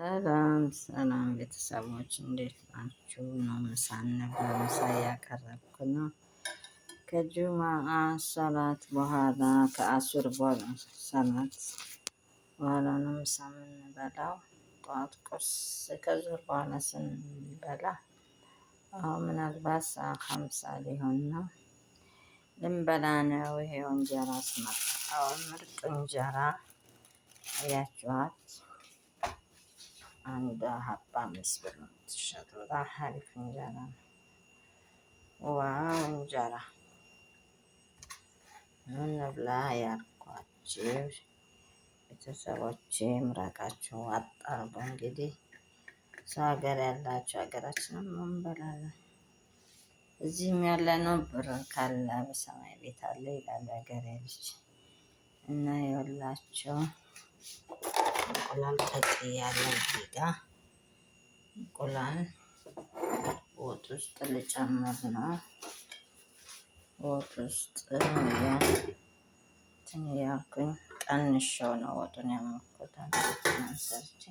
ሰላም ሰላም ቤተሰቦች እንዴት ናችሁ? ነው ምሳ እንብላ። ምሳ እያቀረብኩ ነው። ከጁማአ ሰላት በኋላ፣ ከአሱር በኋላ ሰላት በኋላ ነው ምሳ የምንበላው። ጠዋት ቁርስ ከዙር በኋላ ስንበላ አሁን ምናልባት ሰዓ 50 ሊሆን ነው። ልንበላ ነው። ይሄው እንጀራ ስመጣው ምርጥ እንጀራ አያችኋት። አንድ ሀባ 5 ብር ነው የምትሸጠው። በጣም ሀሪፍ እንጀራ ነው። Wow፣ እንጀራ እንብላ ያልኳችሁ ቤተሰቦቼ ምራቃችሁ አጣርጉ። እንግዲህ ሰው ሀገር ያላችሁ ሀገራችንም እንበላለን። እዚህም ያለ ነው፣ ብር ካለ በሰማይ ቤት አለ ይላል ሀገሬ ልጅ። እና የወላቸው እንቁላል ቀቅያለሁ እዚህ ጋ፣ እንቁላል ወጥ ውስጥ ልጨምር ነው። ወጥ ውስጥ እንትን እያልኩኝ ቀንሼው ነው ወጡን ያሞኩት። ሰርቼ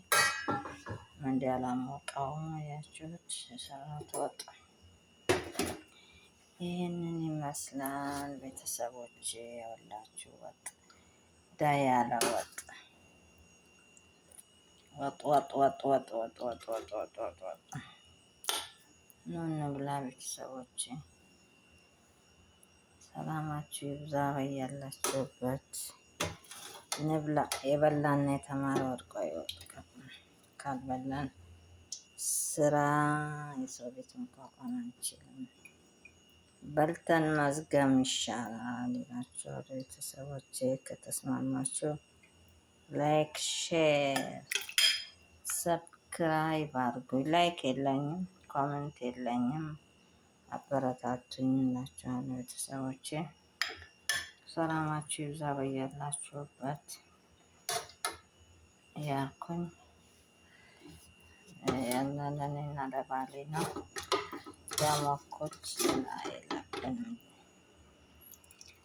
እንዲ ያላሞቀውም አያችሁት። የሰራሁት ወጥ ይህንን ይመስላል ቤተሰቦች። ያውላችሁ ወጥ ዳ ያለ ወጥ ወጥ ወጥ ወጥ ወጥ ወጥ ወጥ ወጥ ወጥ ወጥ ወጥ። ኑ እንብላ ቤተሰቦቼ። ሰላማችሁ ይብዛ በያላችሁበት። እንብላ። የበላና የተማረ ወድቆ አይወድቅም። ካልበላን ስራ የሰው ቤት መቋቋም አንችልም። በልተን መዝገም ይሻላል ይላችኋል ቤተሰቦቼ። ከተስማማችሁ like፣ share፣ subscribe አድርጉ። Like የለኝም፣ comment የለኝም። አበረታቱኝ እላችኋለሁ ቤተሰቦቼ። ሰላማችሁ ይብዛ በያላችሁበት ያልኩኝ ያለ ለእኔና ለባሌ ነው ያሞኩት። የለብንም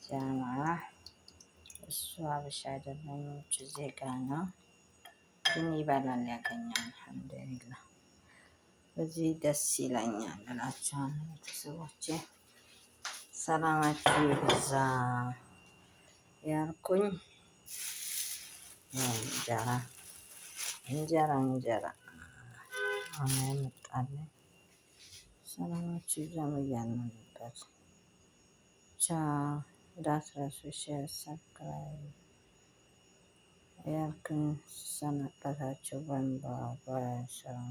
ጃማ። እሱ አበሻ አይደለም፣ ውጭ ዜጋ ነው፣ ግን ይበላል ያገኛል። አልሐምዱሊላህ በዚህ ደስ ይለኛል እላችኋለሁ ቤተሰቦቼ። ሰላማችሁ ይብዛ ያልኩኝ እንጀራ እንጀራ እንጀራ አሁን ያመጣልኝ። ሰላማችሁ ይብዛ በያላችሁበት። ቻው። እንዳትረሱ share፣ subscribe ያልኩኝ ስሰናበታችሁ በእንባ። Bye፣ ሰላም።